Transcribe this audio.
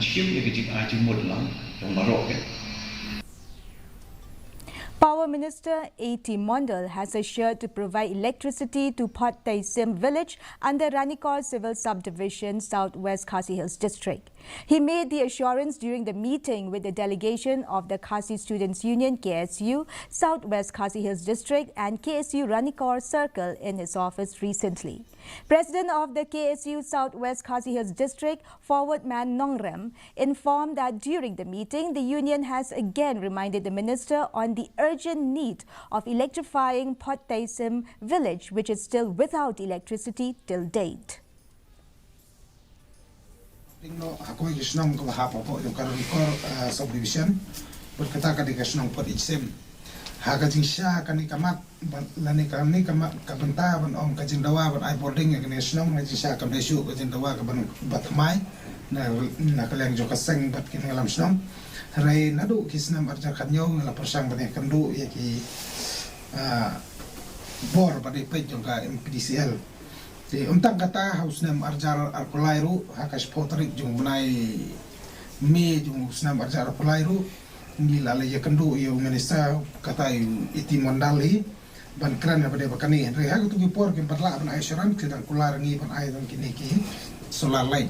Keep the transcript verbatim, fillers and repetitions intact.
Shim ïa ka jingai jingmut lang jong baroh, eh. Power Minister A T Mondal has assured to provide electricity to Potteisim village under Ranikor Civil Subdivision, South West Khasi Hills District. He made the assurance during the meeting with the delegation of the Khasi Students Union, K S U, South West Khasi Hills District and K S U Ranikor Circle in his office recently. President of the K S U South West Khasi Hills District, Forward Man Nongrem, informed that during the meeting, the union has again reminded the minister on the urgent need of electrifying Potteisim village, which is still without electricity till date. Ding noh ha kawei ka shnong kaba hap hapoh jong ka Ranikor, ah, subdivision. Bad kata ka dei ka shnong Potteisim. Ha ka jingshisha kane ka mat, ban, lane kane ka mat ka bynta ban ong ka jingdawa ban ai bording ïa kane ka shnong, ha ka jingshisha kam dei shuh ka jingdawa kaban bathymmai na, na ka liang jong ka seng bad ki nongïalam shnong. Hynrei naduh ki snem arhajar khathynñiew ngi la pyrshang ban ïakynduh ïa ki, ah, bor ba dei peit jong ka M P D C L. Te ym tang kata, ha u snem arhajar arphew lai ruh, ha ka shiphew tarik jong u bnai May jong u snem arhajar arphew lai ruh, ngi la leit ïakynduh ïa u minister, kata u A T Mondal hi, ban kren ïa ba dei ba kane. Hynrei ha kito ki por kim pat lah ban ai assurance, ki dang kular ngi ban ai tang kine ki solar light.